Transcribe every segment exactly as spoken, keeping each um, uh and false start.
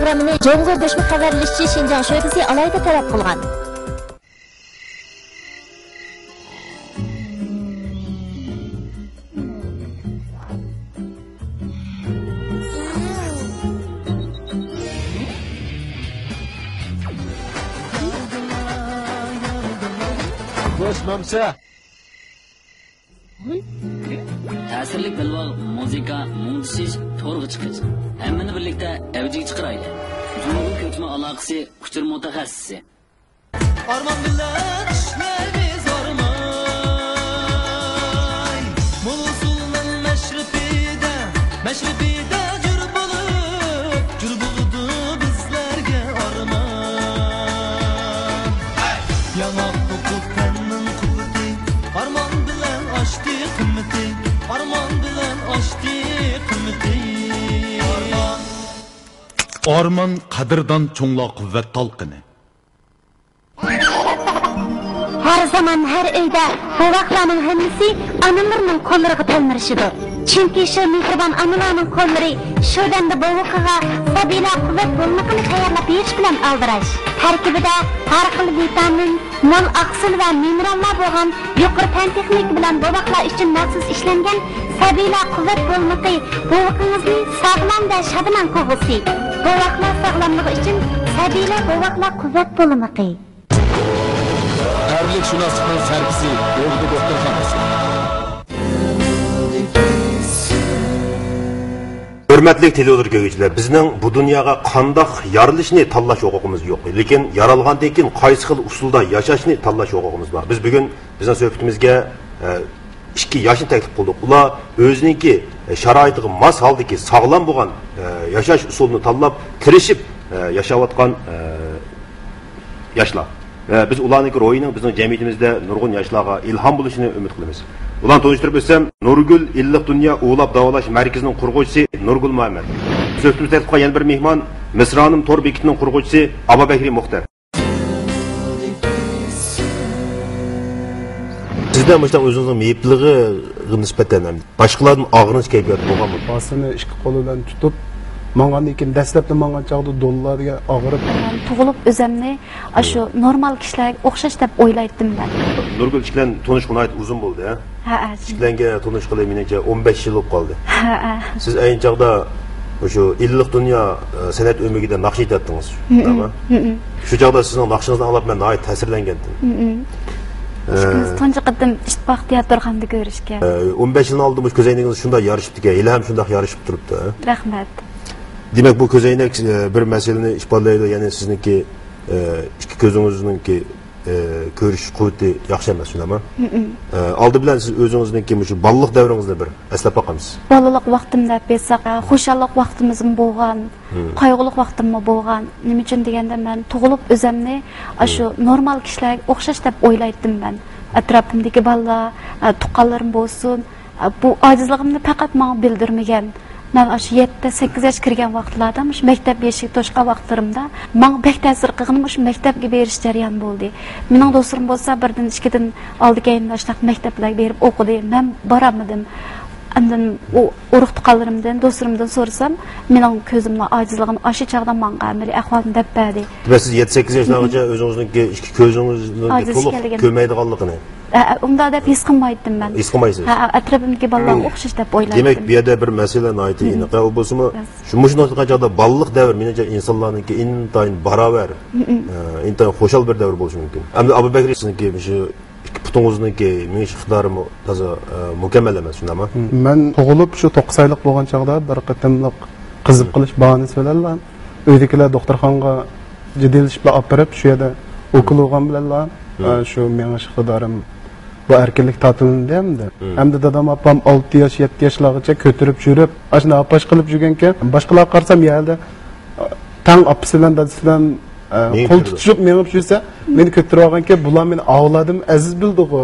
پروگراممىنى جۇڭگو گۆشىنى خەۋەرلىشىشى شىنجاڭ شۆبىسى ئالاھىدە تەلەپ قىلغان. خوش مامسا. تەسىرلىك بەلباغ، مۇزىكا، مۇڭدىشىش، تورغا چىقىش. ھەممىنى بىرلىكتە ئەۋجىگە چىقىرايلى. جۇڭگو كۆچمە ئالاقىسى ئۇچۇر مۇتەخەسسىسى. ئارمان بىلەن ئىشلەيمىز ئارمان. موزۇلنىڭ مەشرىپىدە، مەشرىپىدە جۈر بولۇپ، جۈر بولىدۇ بىزلەرگە ئارمان. ياڭاق توقۇپ تەننىڭ قۇۋۋىتى، ئارمان بىلەن ئاشتى قىممىتى، ئارمان بىلەن ئاشتى قىممىتى. ئارمان. ئارمان قەدىردان چوڭلار قۇۋۋەت تالقىنى. ھەر زامان، ھەر ئۆيدە بوۋاقلارنىڭ ھەممىسى ئانىلىرىنىڭ قوللىرىغا تەلمۈرۈشىدۇ. چۈنكى شۇ مېھرىبان ئانىلارنىڭ قوللىرى شۇ دەمدە بوۋىقىغا سەبىيلەر قۇۋۋەت بولمىقىنى تەييارلاپ بېرىش بىلەن ئالدىراش. تەركىبىدە ھەر خىل ۋىتامىن، مول ئاقسىل ۋە مىنېراللار بولغان يۇقىرى پەن تېخنىكا بىلەن بوۋاقلار ئۈچۈن مەخسۇس ئىشلەنگەن سەبىيلەر قۇۋۋەت بولمىقى بوۋىقىڭىزنى ساغلام ۋە شادىمەن قىلغۇسى. بوۋاقلار ساغلاملىقى ئۈچۈن سەبىيلەر بوۋاقلار قۇۋۋەت بولمىقى. ئەرلىك شۇناسلىقنىڭ سەركىسى، ئوغدى دوختۇرخانىسى. ھۆرمەتلىك تېلېۋىزور كۆرگۈچىلەر، بىزنىڭ بۇ دۇنياغا قانداق يارىلىشنى تاللاش ھوقۇقىمىز يوق. لېكىن يارالغاندىن كېيىن قايسى خىل ئۇسۇلدا ياشاشنى تاللاش ھوقۇقىمىز بار. بىز بۈگۈن بىزنىڭ سۆھبىتىمىزگە، ئە، ئىككى ياشنى تەكلىپ قىلدۇق. ئۇلار ئۆزىنىڭكى، ئە، شارائىتىغا ماس ھالدىكى ساغلام بولغان، ئە، ياشاش ئۇسۇلىنى تاللاپ، تىرىشىپ، ئە، ياشاۋاتقان، ئە، ياشلار. ۋە بىز ئۇلارنىڭكى روھىنىڭ بىزنىڭ جەمئىيىتىمىزدە نۇرغۇن ياشلارغا ئىلھام بولۇشىنى ئۈمىد قىلىمىز. ئۇلارنى تونۇشتۇرۇپ ئۆتسەم، نۇرگۈل ئىللىق دۇنيا ئۇۋىلاپ داۋالاش مەركىزىنىڭ قۇرغۇچىسى نۇرگۈل مۇھەممەد. سۆھبىتىمىزگە تەكلىپ قىلغان يەنە بىر مېھمان، مىسرانىم تور بېكىتىنىڭ قۇرغۇچىسى ئابابەكرى مۇختەر. سىزدە مۇشۇنداق ئۆزىڭىزنىڭ مېيىپلىقىغا نىسبەتەن ھەم باشقىلاردىن ئاغرىنىش كەيپىياتى بولغانمۇ؟ بالىسىنى ئىككى قولى بىلەن تۇتۇپ ماڭغاندىن كېيىن، دەسلەپتە ماڭغان چاغدا دولىلار دېگەن ئاغرىپ. مەن تۇغۇلۇپ ئۆزەمنى ئاشۇ نورمال كىشىلەرگە ئوخشاش دەپ ئويلايتتىم مەن. نۇرگۈل، ئىككىلەن تونۇشقىلى ناھايىتى ئۇزۇن بولدى، ھە؟ ھە، ھە. ئىككىلەنگە تونۇشقىلى مېنىڭچە ئون بەش يىل بولۇپ قالدى. ھە، ھە. سىز ئەينى چاغدا مۇشۇ ئىللىق دۇنيا، ئە، سەنئەت ئۆمىكىدە ناخشا ئېيتاتتىڭىز، مم، شۇنداقمۇ؟ مم. شۇ چاغدا سىزنىڭ ناخشىڭىزنى ئاڭلاپ مەن ناھايىتى تەسىرلەنگەنتىم. مم. ئە، تۇنجى قېتىم ئىتتىپاق تىياتىرخانىدا كۆرۈشكەن. ئە، ئون بەش يىلنىڭ ئالدىدا مۇشۇ كۆزەينىكىڭىز شۇنداق يارىشىپتىكەن، ھېلىھەم شۇنداق يارىشىپ تۇرۇپتۇ، ھە؟ رەھمەت. دېمەك، بۇ كۆزەينەك، ئە، بىر مەسىلىنى ئىپادىلەيدۇ، يەنى سىزنىڭكى، ئە، ئىككى كۆزىڭىزنىڭكى، ئە، كۆرۈش قۇۋۋىتى ياخشى ئەمەس، شۇنداقمۇ؟ مم. ئە، ئالدى بىلەن سىز ئۆزىڭىزنىڭكى مۇشۇ بالىلىق دەۋرىڭىزنى بىر ئەسلەپ باقامسىز؟ بالىلىق ۋاقتىم دەپ ئېيتساق، ئە، خۇشاللىق ۋاقتىمىزمۇ بولغان، مم، قايغۇلۇق ۋاقتىممۇ بولغان. نېمە ئۈچۈن دېگەندە، مەن تۇغۇلۇپ ئۆزەمنى ئاشۇ، مم، نورمال كىشىلەرگە ئوخشاش دەپ ئويلايتتىم مەن. ئەتراپىمدىكى بالىلار، ئە، تۇغقانلىرىم بولسۇن، بۇ ئاجىزلىقىمنى پەقەت ماڭا بىلدۈرمىگەن. مەن ئاشۇ يەتتە، سەككىز ياش كىرگەن ۋاقىتلاردا مۇشۇ مەكتەپ بېشىغا توشقان ۋاقىتلىرىمدا ماڭا بەك تەسىر قىلغىنى مۇشۇ مەكتەپكە بېرىش جەريانى بولدى. مېنىڭ دوستلىرىم بولسا بىردىن، ئىككىدىن، ئالدى كەينىدە ئاشۇنداق مەكتەپلەرگە بېرىپ ئوقۇدى. مەن بارالمىدىم. ئاندىن ئۇ ئۇرۇق تۇغقانلىرىمدىن، دوستلىرىمدىن سورىسام، مېنىڭ كۆزۈمنىڭ ئاجىزلىقىنى ئاشۇ چاغدا ماڭا ئەمەلىي ئەھۋالنى دەپ بەردى. دېمەك، سىز يەتتە، سەككىز ياشلارغىچە ئۆزىڭىزنىڭكى ئىككى كۆزىڭىزنىڭكى ئاجىز تولۇق ئىكەنلىكىنى، كۆرمەيدىغانلىقىنى. ئە، ئە، ئۇنداق دەپ ھېس قىلمايتتىم مەن. ھېس قىلمايسىز؟ ھە، ئە، ئەتراپىمدىكى بالىلارغا ئوخشاش دەپ ئويلايتتىم. دېمەك، بۇ يەردە بىر مەسىلە ناھايىتى ئېنىق. ئە، ئۇ بولسىمۇ، شۇ، مۇشۇنداق قىلغان چاغدا بالىلىق دەۋر، مېنىڭچە، ئىنسانلارنىڭكى ئىنتايىن باراۋەر، ئە، ئىنتايىن خۇشال بىر دەۋر بولۇشى مۇمكىن. ئەمدى ئابابەكرى، سىزنىڭكى مۇشۇ ئىككى پۇتىڭىزنىڭكى مېڭىش ئىقتىدارىمۇ تازا، ئە، مۇكەممەل ئەمەس، شۇنداقمۇ؟ مەن تۇغۇلۇپ شۇ توققۇز ئايلىق بولغان چاغدا بىر قېتىملىق قىزىپ قېلىش باھانىسى بىلەنلا ئۆيدىكىلەر دوختۇرخانىغا جىددىيلىشىپلا ئاپىرىپ، شۇ يەردە ئوكۇل بولغان بىلەنلا، ئە، شۇ مېڭىش ئىقتىدارىم، بۇ ئەركىنلىك تارتىلىندى ئەمدى. ئەمدى دادام، ئاپام ئالتە ياش، يەتتە ياشلارغىچە كۆتۈرۈپ يۈرۈپ، ئاشۇنداق ئاپاش قىلىپ يۈرگەنكەن، باشقىلارغا قارىسام، يەردە تەڭ ئاپىسى بىلەن دادىسى بىلەن، ئە، قول تۇتۇشۇپ مېڭىپ يۈرسە، مېنى كۆتۈرۈۋالغانكەن، بۇلار مېنى ئاۋۇ ئادەم ئەزىز بىلىدىغۇ.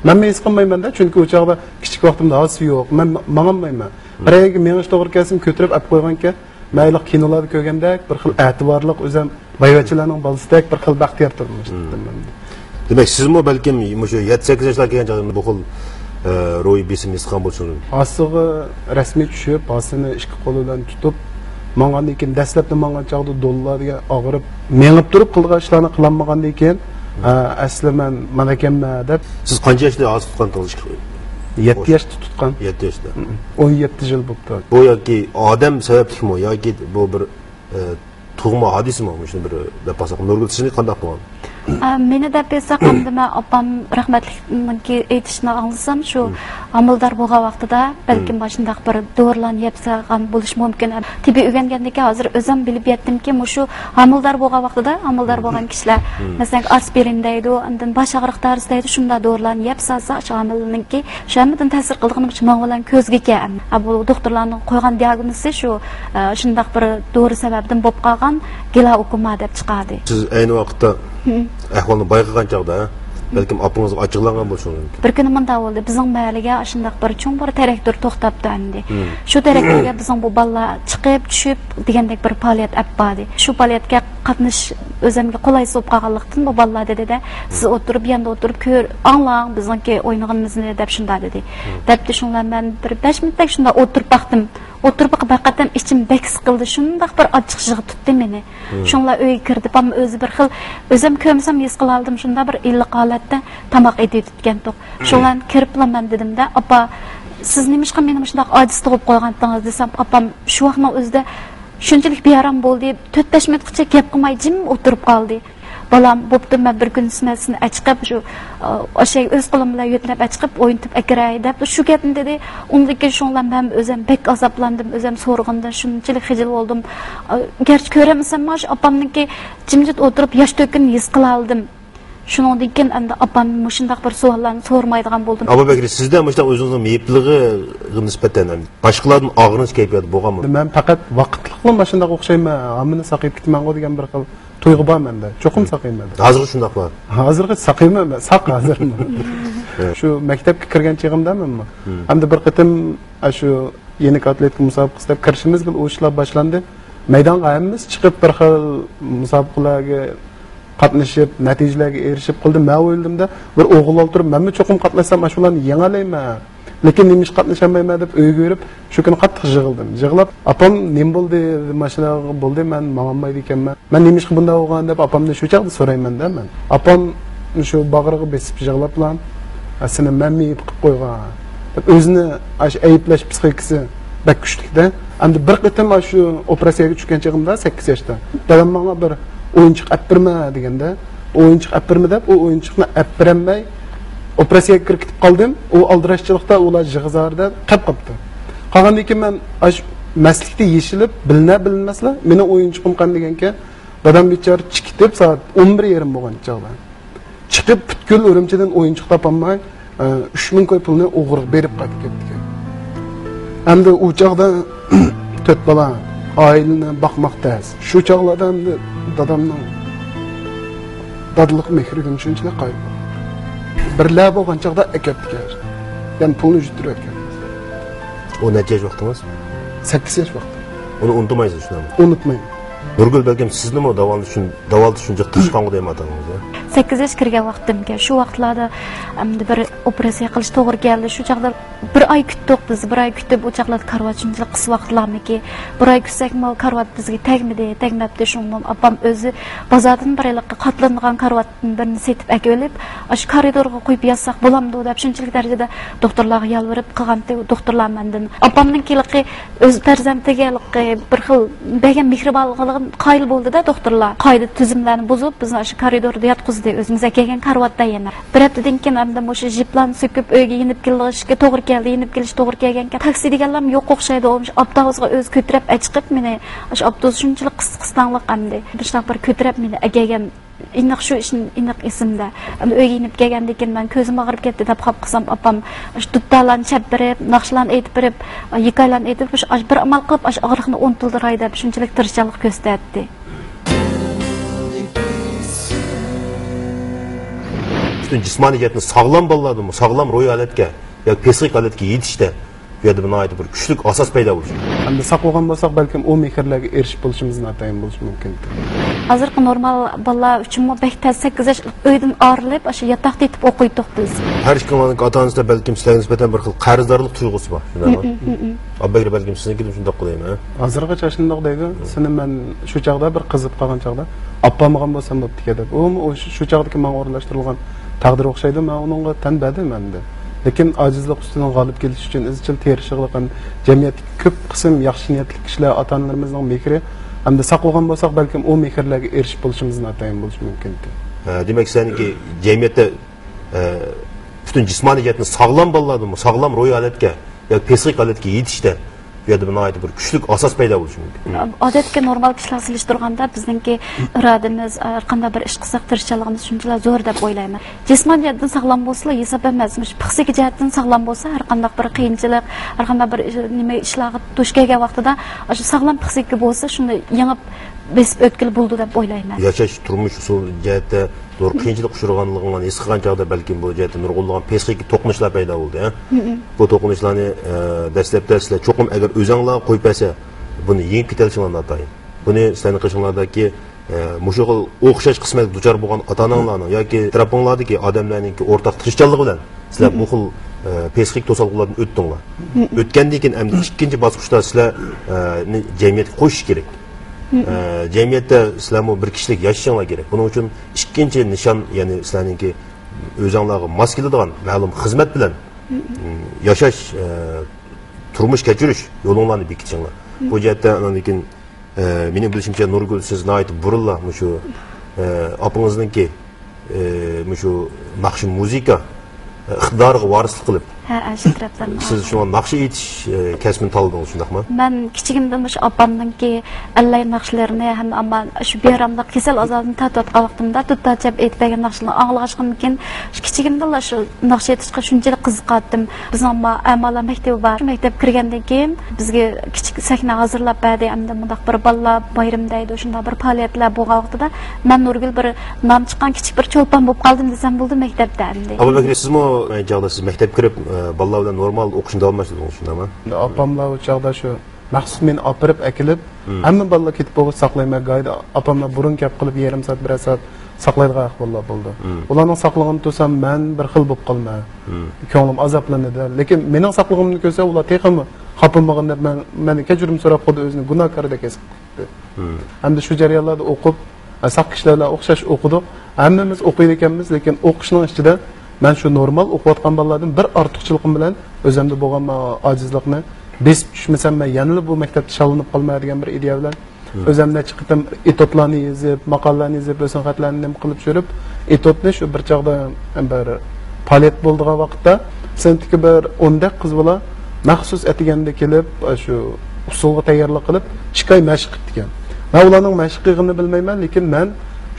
مەنمۇ ھېس قىلمايمەن-دە، چۈنكى ئۇ چاغدا كىچىك ۋاقتىمدا ھاسا يوق، مەن ماڭالمايمەن. بىر يەرگە مېڭىش توغرا كەلسىمۇ كۆتۈرۈپ ئەپ قويغانكەن، مەن ھېلىقى كىنولاردا كۆرگەندەك بىر خىل ئەتىۋارلىق، ئۆزۈم بايۋەچچىلەرنىڭ بالىسىدەك بىر خىل بەختىيار تۇرمۇش. دېمەك، سىزمۇ بەلكىم مۇشۇ يەتتە، سەككىز ياشلارغا كەلگەن چاغدا بۇ خىل، ئە، روھىي بېسىم ھېس قىلغان بولسىڭىز. ھاسىغا رەسمىي چۈشۈپ، ھاسىنى ئىككى قولى بىلەن تۇتۇپ، ماڭغاندىن كېيىن، دەسلەپتە ماڭغان چاغدا دوللا دېگەن ئاغرىپ، مېڭىپ تۇرۇپ قىلىدىغان ئىشلارنى قىلالمىغاندىن كېيىن، ھە، ئەسلى مەن مانا ئىكەنمەن دەپ. سىز قانچە ياشتا ھازىر تۇتقان تۇغۇش؟ يەتتە ياشتا تۇتقان. يەتتە ياشتا. ئون يەتتە يىل بوپتۇ. بۇ ياكى ئادەم سەۋەبلىكمۇ ياكى بۇ بىر، ئە، تۇغما ھادىسىمۇ؟ مۇشۇنى بىر دەپ باقساق، نۇرگۈل، سىزنى قانداق تۇغقان؟ ئا، مېنى دەپ بەرسەك، ئەمدى مەن ئاپام رەھمەتلىكنىڭكى ئېيتىشىنى ئاڭلىسام، شۇ ھامىلىدار بولغان ۋاقتىدا بەلكىم ماشۇنداق بىر دورىلارنى يەپ سالغان بولۇشى مۇمكىن. تېببىي ئۆگەنگەندىن كېيىن ھازىر ئۆزۈم بىلىپ يەتتىمكى، مۇشۇ ھامىلىدار بولغان ۋاقتىدا، ھامىلىدار بولغان كىشىلەر، مەسىلەن، ئاسپىرىن دەيدۇ، ئاندىن باش ئاغرىق دارىسى دەيدۇ، شۇنداق دورىلارنى يەپ سالسا، شۇ ھامىلىنىڭكى شۇ ھەممىدىن تەسىر قىلىدىغىنى شۇ ماڭا بىلەن كۆزگىكەن. ھە، بۇ دوختۇرلارنىڭ قويغان دىئاگنوزى شۇ، ئە، شۇنداق بىر دورا سەۋەبىدىن بولۇپ قالغان گلاوكوما دەپ چىقاردى. سىز ئەينى ۋاقىتتا ئەھۋالنى بايقىغان چاغدا، بەلكىم ئاپىڭىزغا ئاچچىقلانغان بولۇشىڭىز مۇمكىن. بىر كۈنى مۇنداق بولدى. بىزنىڭ مەھەللىگە ئاشۇنداق بىر چوڭ بىر تىراكتور توختاپتۇ ئەمدى. شۇ تىراكتورغا بىزنىڭ بۇ بالىلار چىقىپ، چۈشۈپ دېگەندەك بىر پائالىيەت ئەپ باردى. شۇ پائالىيەتكە قاتنىشىش ئۆزۈمگە قولايسىز بولۇپ قالغانلىقتىن، بۇ بالىلار دېدى-دە، سىز ئولتۇرۇپ، ياندا ئولتۇرۇپ كۆر، ئاڭلاڭ بىزنىڭكى ئوينىغىنىمىزنى دەپ شۇنداق دېدى. دەپتۇ، شۇڭلار مەن بىر بەش مىنۇتتەك شۇنداق ئولتۇرۇپ باقتىم. ئولتۇرۇپ باققان پېتىم ئىچىم بەك سىقىلدى، شۇنداق بىر ئاچچىق يىغا تۇتتى مېنى. شۇڭلار ئۆيگە كىردى، ئاپام ئۆزى بىر خىل، ئۆزۈم كۆرمىسەم ھېس قىلالىدىم، شۇنداق بىر ئىللىق ھالەتتە تاماق ئېتىۋېتىپتىكەنتۇق. شۇڭلارنى كىرىپلا مەن دېدىم-دە، ئاپا، سىز نېمىشقا مېنى مۇشۇنداق ئاجىز تۇغۇپ قويغانتىڭىز دېسەم، ئاپام شۇ ۋاقىتنىڭ ئۆزىدە شۇنچىلىك بىئارام بولدى، تۆت-بەش مىنۇتقىچە گەپ قىلماي جىم ئولتۇرۇپ قالدى. بالام، بوپتۇ، مەن بىر كۈنى سىز مەن سىزنى ئەچىقىپ، شۇ، ئا، ئاشۇ ئۆز قولۇم بىلەن يۆتلەپ ئەچىقىپ، ئوينىتىپ ئەكىرەي دەپ، شۇ گەپنى دېدى. ئۇندىن كېيىن شۇڭلار مەن ئۆزۈم بەك ئازابلاندىم، ئۆزۈم سورىغىنىدىن شۇنچىلىك خىجىل بولدۇم. ئا، گەرچە كۆرەلمىسەممۇ، شۇ ئاپامنىڭكى جىمجىت ئولتۇرۇپ ياش تۆككىنىنى ھېس قىلالىدىم. شۇنىڭدىن كېيىن ئەمدى ئاپام مۇشۇنداق بىر سوئاللارنى سورىمايدىغان بولدىم. ئابابەكرى، سىزدە مۇشۇنداق ئۆزىڭىزنىڭ مېيىپلىقىغا نىسبەتەن باشقىلاردىن ئاغرىنىش كەيپىياتى بولغانمۇ؟ مەن پەقەت ۋاقىتلىقلا ماشۇنداق ئوخشايمەن، ھاممىنى ساقىيىپ كېتىمەنغۇ دېگەن بىر خىل تۇيغۇ بار مەندە. چوقۇم ساقىيمەن. ھازىرغىچە شۇنداق بار؟ ھازىرغىچە ساقىيمەن مەن، ساق ھازىر. شۇ مەكتەپكە كىرگەن چېغىمدا مەنمۇ. ئەمدى بىر قېتىم، ئاشۇ يېنىك ئاتلېتىكا مۇسابىقىسى دەپ كىرىشىمىز بىلەن ئۇ ئىشلار باشلاندى. مەيدانغا ھەممىمىز چىقىپ، بىر خىل مۇسابىقىلەرگە قاتنىشىپ، نەتىجىلەرگە ئېرىشىپ قىلدى. مەن ئويلىدىمدا، بىر ئوغۇل ئولتۇرۇپ، مەنمۇ چوقۇم قاتناشسام، ئاشۇلارنى يېڭەلەيمەن. لېكىن نېمە ئىش قاتنىشالمايمەن دەپ ئۆيگە بېرىپ، شۇ كۈنى قاتتىق يىغلىدىم. يىغلاپ، ئاپام نېمە بولدى؟ ماشىنا بولدى، مەن ماڭالمايدىكەنمەن. مەن نېمە ئىشقا بۇنداق بولغان دەپ ئاپامدىن شۇ چاغدا سورايمەن-دە مەن. ئاپام شۇ باغرىغا بېسىپ يىغلاپلا، «ھە، سېنى مەن مېيىپ قىلىپ قويغان» دەپ، ئۆزىنى ئاشۇ ئەيىبلەش پىسخىكىسى بەك كۈچلۈك-دە. ئەمدى بىر قېتىم ئاشۇ ئوپېراتسىيەگە چۈشكەن چېغىمدا، سەككىز ياشتا، دادام ماڭا بىر ئويۇنچۇق ئەپ بېرىمە دېگەندە، ئويۇنچۇق ئەپ بېرىمە دەپ، ئۇ ئويۇنچۇقنى ئەپ بېرەلمەي، ئوپېراتسىيەگە كىرىپ كېتىپ قالدىم. ئۇ ئالدىراشچىلىقتا ئۇلار يىغا-زارىدا قېلىپ قاپتۇ. قالغاندىن كېيىن مەن ئاشۇ مەستلىكتە يېشىلىپ، بىلىنە-بىلىنمەسلا، مېنىڭ ئويۇنچۇقۇم قان دېگەنكەن، دادام بىچارە چىقىپ كېتىپ، سائەت ئون بىر يېرىم بولغان چاغدا. چىقىپ، پۈتكۈل ئۈرۈمچىدىن ئويۇنچۇق تاپالماي، ئە، ئۈچ مىڭ كوي پۇلنى ئوغرىغا بېرىپ قايتىپ كەپتىكەن. ئەمدى ئۇ چاغدا تۆت بالا، ئائىلىنى باقماق تەس. شۇ چاغلاردا ئەمدى دادامنىڭ دادىلىق مېھرىدىن شۇنچىلىك قايىل بولدۇم. بىرلە بولغان چاغدا ئەكەپتىكەن. يەنى پۇلنى يۈتتۈرۈۋەتكەن. ئۇ نەچچە ياش ۋاقتىڭىز؟ سەككىز ياش ۋاقتىم. ئۇنى ئۇنتۇمايسىز شۇنداقمۇ؟ ئۇنتۇمايمەن. نۇرگۈل، بەلكىم سىزنىمۇ داۋالىتىش ئۈچۈن، داۋالىتىش ئۈچۈن جىق تىرىشقانغۇ دەيمەن ئاتىڭىزغا. سەككىز ياش كىرگەن ۋاقتىمكەن. شۇ ۋاقىتلاردا ئەمدى بىر ئوپېراتسىيە قىلىش توغرا كەلدى. شۇ چاغدا بىر ئاي كۈتتۇق بىز، بىر ئاي كۈتۈپ، ئۇ چاغلاردا كارىۋات شۇنچىلىك قىس ۋاقىتلارمىكى. بىر ئاي كۈتسەكمۇ كارىۋات بىزگە تەگمىدى، تەگمەپتۇ. شۇڭا ئاپام ئۆزى بازاردىن بىر ھېلىقى قاتلىنىدىغان كارىۋاتتىن بىرنى سېتىپ ئەكېلىپ، ئاشۇ كارىدورغا قويۇپ ياتساق بولامدۇ دەپ شۇنچىلىك دەرىجىدە دوختۇرلارغا يالۋۇرۇپ قىلغانتى. دوختۇرلار مەندىن ئاپامنىڭكى ھېلىقى ئۆز پەرزەنتىگە ھېلىقى بىر خىل بەرگەن مېھرىبانلىقىغا قايىل بولدى-دە دوختۇرلار. قائىدە تۈزۈملەرنى بۇزۇپ، بىزنى ئاشۇ كارىدوردا ياتقۇزدى، ئۆزىمىز ئەكەلگەن كارىۋاتتا يەنە. بىر ھەپتىدىن كېيىن ئەمدى مۇشۇ جىپلارنى سۆكۈپ، ئۆيگە يېنىپ كېلىشكە توغرا كەلدى، يېنىپ كېلىش توغرا كەلگەنكەن. تاكسى دېگەنلەرمۇ يوق ئوخشايدۇ، ئۇ ئاپتوبۇسقا ئۆزى كۆتۈرۈپ ئەچىقىپ مېنى، ئاشۇ ئاپتوبۇس شۇنچىلىك قىس-، قىستاڭلىق ئەمدى. مۇشۇنداق بىر كۆتۈرۈپ مېنى ئەكەلگەن. ئېنىق شۇ ئىشنى ئېنىق ئېسىمدە. ئەمدى ئۆيگە يېنىپ كەلگەندىن كېيىن مەن كۆزۈم ئاغرىپ كەتتى دەپ قاپقالسام، ئاپام ئاشۇ دۇتارلارنى چېلىپ بېرىپ، ناخشىلارنى ئېيتىپ بېرىپ، ھېكايىلەرنى ئېيتىپ، ئاشۇ، ئاشۇ بىر ئامال قىلىپ، ئاشۇ ئاغرىقنى ئۇنتۇلدۇراي دەپ شۇنچىلىك تىرىشچانلىق كۆرسەتتى. پۈتۈن جىسمانىي جەھەتتىن ساغلام بالىلاردىمۇ ساغلام روھىي ھالەتكە ياكى پسىخىك ھالەتكە يېتىشتە بۇ يەردە بىر ناھايىتى بىر كۈچلۈك ئاساس پەيدا بولۇشى مۇمكىن. ئەمدى ساق بولغان بولساق، بەلكىم ئۇ مېھىرلەرگە ئېرىشىپ بولۇشىمىز ناتايىن بولۇشى مۇمكىن. ھازىرقى نورمال بالىلار ئۈچۈنمۇ بەك تەس، سەككىز ياش ئۆيدىن ئايرىلىپ، ئاشۇ ياتاقتا يېتىپ ئوقۇيتتۇق بىز. ھەر ئىككىڭلارنىڭ ئاتا-ئانىسىدا بەلكىم سىلەرگە نىسبەتەن بىر خىل قەرزدارلىق تۇيغۇسى بار، شۇنداقمۇ؟ ئاببەكرى، بەلكىم سىزنىڭكىدىمۇ شۇنداق دەيمەن، ھە؟ ھازىرغىچە شۇنداق دەيدۇ. سېنى مەن شۇ چاغدا بىر قىزىپ قالغان چاغدا، ئاپارمىغان بولسام بوپتىكەن دەپ. ئۇمۇ ئۇ شۇ، شۇ چاغدىكى ماڭا ئورۇنلاشتۇرۇلغان تەقدىر ئوخشايدۇ. مەن ئۇنىڭغا تەن بەردىم ئەمدى. لېكىن ئاجىزلىق ئۈستىدىن غالىب كېلىش ئۈچۈن ئىزچىل تىرىشچانلىق ھەم جەمئىيەتتىكى كۆپ قىسىم ياخشى نىيەتلىك كىشىلەر، ئاتا-ئانىلىرىمىزنىڭ مېھرى ھەمدە ساقلىغان بولساق، بەلكىم ئۇ مېھىرلەرگە ئېرىشىپ بولۇشىمىز ناتايىن بولۇشى مۇمكىن ئىدى. ھە، دېمەك، سەنكى جەمئىيەتتە، ئە، پۈتۈن جىسمانىي جەھەتتىن ساغلام بالىلاردىمۇ، ساغلام روھىي ھالەتكە ياكى پسىخىك ھالەتكە يېتىشتە بۇ يەردە بىر ناھايىتى بىر كۈچلۈك ئاساس پەيدا بولۇشى مۇمكىن. ئادەتتىكى نورمال كىشىلەر سېلىشتۇرغاندا بىزنىڭكى ئىرادىمىز، ھەر قانداق بىر ئىش قىلساق تىرىشچانلىقىمىز شۇنچىلا زور دەپ ئويلايمەن. جىسمانىي جەھەتتىن ساغلام بولسىلا ھېساب ئەمەس، مۇشۇ پسىخىك جەھەتتىن ساغلام بولسا، ھەر قانداق بىر قىيىنچىلىق، ھەر قانداق بىر ئىش، نېمە ئىشلارغا دۇچ كەلگەن ۋاقتىدا، ئاشۇ ساغلام پسىخىكا بولسا، شۇنى يېڭىپ بېسىپ ئۆتكىلى بولىدۇ دەپ ئويلايمەن. ياشاش، تۇرمۇش ئۇسۇلى جەھەتتە زور قىيىنچىلىق ئۇچرىغانلىقىڭلارنى ھېس قىلغان چاغدا، بەلكىم بۇ جەھەتتە نۇرغۇنلىغان پسىخىك توقۇنۇشلار پەيدا بولدى، ھە؟ بۇ توقۇنۇشلارنى، ئە، دەسلەپتە سىلەر چوقۇم ئەگەر ئۆزەڭلارغا قويۇپ بەرسە، بۇنى يېڭىپ كېتەلىشىڭلار ناتايىن. بۇنى سىلەرنىڭ قېشىڭلاردىكى، ئە، مۇشۇ خىل ئوخشاش قىسمەتكە دۇچار بولغان ئاتا-ئاناڭلارنىڭ ياكى ئەتراپىڭلاردىكى ئادەملەرنىڭكى ئورتاق تىرىشچانلىقى بىلەن سىلەر بۇ خىل، ئە، پسىخىك توسالغۇلاردىن ئۆتتۈڭلار. ئۆتكەندىن كېيىن ئەمدى ئىككىنچى باسقۇچتا سىلەر، ئە، نى جەمئىيەتكە قوشۇش كېرەك. ئە، جەمئىيەتتە سىلەرمۇ بىر كىشىلىك ياشىشىڭلار كېرەك. بۇنىڭ ئۈچۈن ئىككىنچى نىشان، يەنى سىلەرنىڭكى ئۆزەڭلارغا ماس كېلىدىغان مەلۇم خىزمەت بىلەن، م، ياشاش، ئە، تۇرمۇش كەچۈرۈش يولۇڭلارنى بېكىتىشىڭلار. بۇ جەھەتتە ئاندىن كېيىن، ئە، مېنىڭ بىلىشىمچە، نۇرگۈل، سىز ناھايىتى بۇرۇنلا مۇشۇ، ئە، ئاپىڭىزنىڭكى، ئە، مۇشۇ ناخشا مۇزىكا، ئە، ئىقتىدارىغا ۋارىسلىق قىلىپ، ھە، ئاشۇ تەرەپلەرنى سىز شۇڭا ناخشا ئېيتىش، ئە، كەسپىنى تاللىدىڭىز، شۇنداقمۇ؟ مەن كىچىكىمدىن مۇشۇ ئاپامنىڭكى ئەللەي ناخشىلىرىنى ھەم ئەمما شۇ بىئاراملىق كېسەل ئازابىدىن تارتىۋاتقان ۋاقتىمدا دۇتار چاپ ئېيتىپ بەرگەن ناخشىلارنى ئاڭلىغاچقىمىكىن، شۇ كىچىكىمدىنلا شۇ ناخشا ئېيتىشقا شۇنچىلىك قىزىقاتتىم. بىزنىڭ ئەمما ئەمالار مەكتىپى بار. شۇ مەكتەپكە كىرگەندىن كېيىن بىزگە كىچىك سەھنە ھازىرلاپ بەردى. ئەمدى مۇنداق بىر بالىلار بايرىمى دەيدۇ، شۇنداق بىر پائالىيەتلەر بولغان ۋاقتىدا مەن نۇرگۈل بىر نام چىققان كىچىك بىر چولپان بولۇپ قالدىم دېسەم بولىدۇ مەكتەپتە ئەمدى. ئابۇبەكرى، سىزمۇ ئەينى چاغدا سىز مەكتەپكە كىرىپ، ئە، بالىلار بىلەن نورمال ئوقۇشنى داۋاملاشتۇردىڭىز، شۇنداقمۇ؟ ئاپاملار ئۇ چاغدا شۇ مەخسۇس مېنى ئاپىرىپ ئەكېلىپ، ھەممە بالىلار كېتىپ بولغۇچە ساقلايمەن، گايدا ئاپاملار بۇرۇن كەپ قىلىپ يېرىم سائەت، بىرەر سائەت ساقلايدىغان ئەھۋاللار بولدى. ئۇلارنىڭ ساقلىغىنىنى تۇرسام مەن بىر خىل بولۇپ قالىمەن. كۆڭلۈم ئازابلىنىدۇ. لېكىن مېنىڭ ساقلىغىنىمنى كۆرسە ئۇلار تېخىمۇ خاپىمىغىن دەپ مەن، مەندىن كەچۈرۈم سوراپ، خۇددى ئۆزىنى گۇناھكاردەك ھېس قىلدى. ھەمدە شۇ جەريانلاردا ئوقۇپ، ساق كىشىلەر بىلەن ئوخشاش ئوقۇدۇق. ھەممىمىز ئوقۇيدىكەنمىز، لېكىن ئوقۇشنىڭ ئىچىدە مەن شۇ نورمال ئوقۇۋاتقان بالىلاردىن بىر ئارتۇقچىلىقىم بىلەن ئۆزۈمدە بولغان ما-، ئاجىزلىقنى بېسىپ چۈشمىسەم، مەن يەنىلا بۇ مەكتەپتە شاللىنىپ قالىمەن دېگەن بىر ئىدىيە بىلەن ئۆزۈم نەچچە قېتىم ئېتوتلارنى يېزىپ، ماقالىلەرنى يېزىپ، ھۆسن خەتلەرنى نېمە قىلىپ يۈرۈپ، ئېتوتنى شۇ بىر چاغدا بىر پائالىيەت بولىدىغان ۋاقىتتا سىنىپتىكى بىر ئوندەك قىز بالا مەخسۇس ئەتىگەندە كېلىپ، شۇ ئۇسسۇلغا تەييارلىق قىلىپ، ئىككى ئاي مەشىق قىپتىكەن. مەن ئۇلارنىڭ مەشىق قىلغىنىنى بىلمەيمەن، لېكىن مەن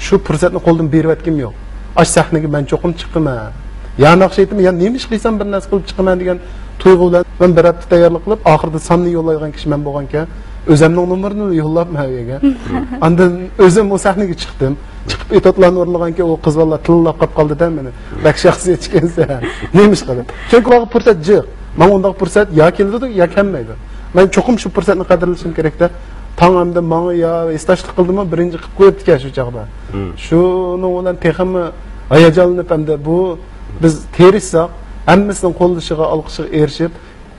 شۇ پۇرسەتنى قولدىن بېرىۋەتكۈم يوق. ئاشۇ سەھنىگە مەن چوقۇم چىقىمەن. يا ناخشا ئېيتىمەن، يا نېمە ئىش قىلسام بىر نەرسە قىلىپ چىقىمەن دېگەن تۇيغۇ بىلەن مەن بىر ھەپتە تەييارلىق قىلىپ، ئاخىرىدا ساننى يوللايدىغان كىشى مەن بولغانكەن، ئۆزەمنىڭ نومۇرىنى يوللاپمەن ئۆيگە. ئاندىن ئۆزۈم ئۇ سەھنىگە چىقتىم. چىقىپ ئېتوتلارنى ئورۇنلىغانكەن، ئۇ قىز بالىلار تىللاپ قاپ قالدى-دە مېنى. بەك شەخسىيەتچى ئىكەنسەن. نېمە ئىش قىلىپ؟ چۈنكى ئۇلارغا پۇرسەت جىق. ماڭا ئۇنداق پۇرسەت يا كېلىدۇ، يا كەلمەيدۇ. مەن چوقۇم شۇ پۇرسەتنى قەدىرلىشىم كېرەك-دە. تاڭ ئەمدى ماڭا يا ھېسداشلىق قىلدىمۇ، بىرىنچى قىلىپ قويۇپتىكەن شۇ چاغدا. شۇنىڭ بىلەن تېخىمۇ ھاياجانلىنىپ، ئەمدى بۇ بىز تىرىشساق، ھەممىسىنىڭ قوللىشىغا، ئالقىشىغا ئېرىشىپ،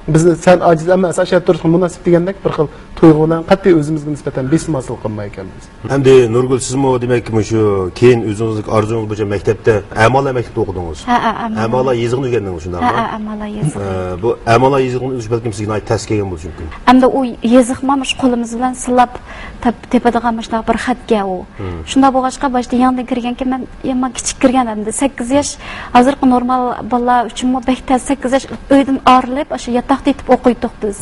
بىزنى سەن ئاجىز ئەمەس، ئاشۇ يەردە تۇرۇشقا مۇناسىپ دېگەندەك بىر خىل تۇيغۇ بىلەن قەتئىي ئۆزىمىزگە نىسبەتەن بېسىم ھاسىل قىلمايدىكەنمىز. ئەمدى نۇرگۈل، سىزمۇ دېمەك مۇشۇ كېيىن ئۆزىڭىزنىڭ ئارزۇڭىز بويىچە مەكتەپتە ئەمالار مەكتىپىدە ئوقۇدىڭىز. ھە، ھە، ئەمالار. ئەمالار يېزىقىنى ئۆگەندىڭىز، شۇنداقمۇ؟ ھە، ھە، ئەمالار يېزىقى. ئە، بۇ ئەمالار يېزىقىنى ئۆگىنىش بەلكىم سىزگە ناھايىتى تەس كەلگەن بولۇشى مۇمكىن. ئەمدى ئۇ يېزىقمۇ مۇشۇ قولىمىز بىلەن سىلاپ تاپ-، تېپىدىغان مۇشۇنداق بىر خەتكەن ئۇ. شۇنداق بولغاچقا، باشتا يېڭىدىن كىرگەنكەن، مەن، يا، مەن كىچىك كىرگەن ئەمدى، سەككىز ياش. ھازىرقى نورمال بالىلار ئۈچۈنمۇ بەك تەس، سەككىز ياش ئۆيدىن ئايرىلىپ، ئاشۇ ياتاقتا يېتىپ ئوقۇيتتۇق بىز.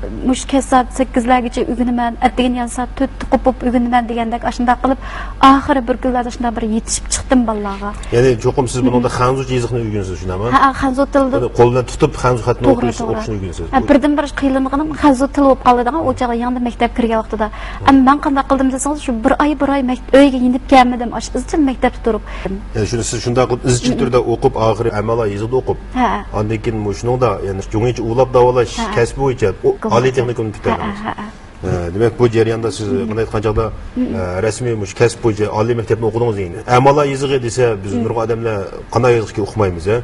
مۇشۇ كەچ سائەت سەككىزلەرگىچە ئۆگىنىمەن، ئەتىگەن يەنە سائەت تۆتتە قوپۇپ ئۆگىنىمەن دېگەندەك، ئاشۇنداق قىلىپ، ئاخىرى بىر كۈنلەردە شۇنداق بىر يېتىشىپ چىقتىم بالىلارغا. يەنى چوقۇم سىز بۇنىڭدا خەنزۇچە يېزىقنى ئۆگىنىسىز، شۇنداقمۇ؟ ھە، ھە، خەنزۇ تىلىدا. يەنى قول بىلەن تۇتۇپ خەنزۇ خەتنى توغرا، ئوقۇش، توغرا. ئوقۇشنى ئۆگىنىسىز. ھە، بىردىنبىر قىينىلىدىغىنىم خەنزۇ تىلى بولۇپ قالىدىغان، ئۇ چاغدا يېڭىدىن مەكتەپكە كىرگەن ۋاقتىدا. ئەمما مەن قانداق قىلدىم دېسىڭىز، شۇ بىر ئاي، بىر ئاي مەكت-، ئۆيگە يېنىپ كەلمىدىم، ئاشۇ ئىزچىل مەكتەپتە تۇرۇپ. يەنى شۇنى سىز شۇنداق قىلىپ ئىزچىل تۈردە ئوقۇپ، ئاخىرى ئەمەلىي يېزىقدا ئوقۇپ، ھە. ئاندىن كېيىن مۇشۇنىڭدا، يەنى جۇڭيىچە ئۇۋىلاپ داۋالاش كەسپى بويىچە ئالىي تېخنىكومنى پۈتتۈردىڭىز. ھە، ھە. ئە، دېمەك، بۇ جەرياندا سىز مۇنداق ئېيتقان چاغدا، ئە، رەسمىي مۇشۇ كەسىپ بويىچە ئالىي مەكتەپنى ئوقۇدىڭىز دېگەن. ئەمالا يېزىقى دېسە، بىز نۇرغۇن ئادەملەر قانداق يېزىق ئىكەنلىكىنى ئۇقمايمىز، ھە؟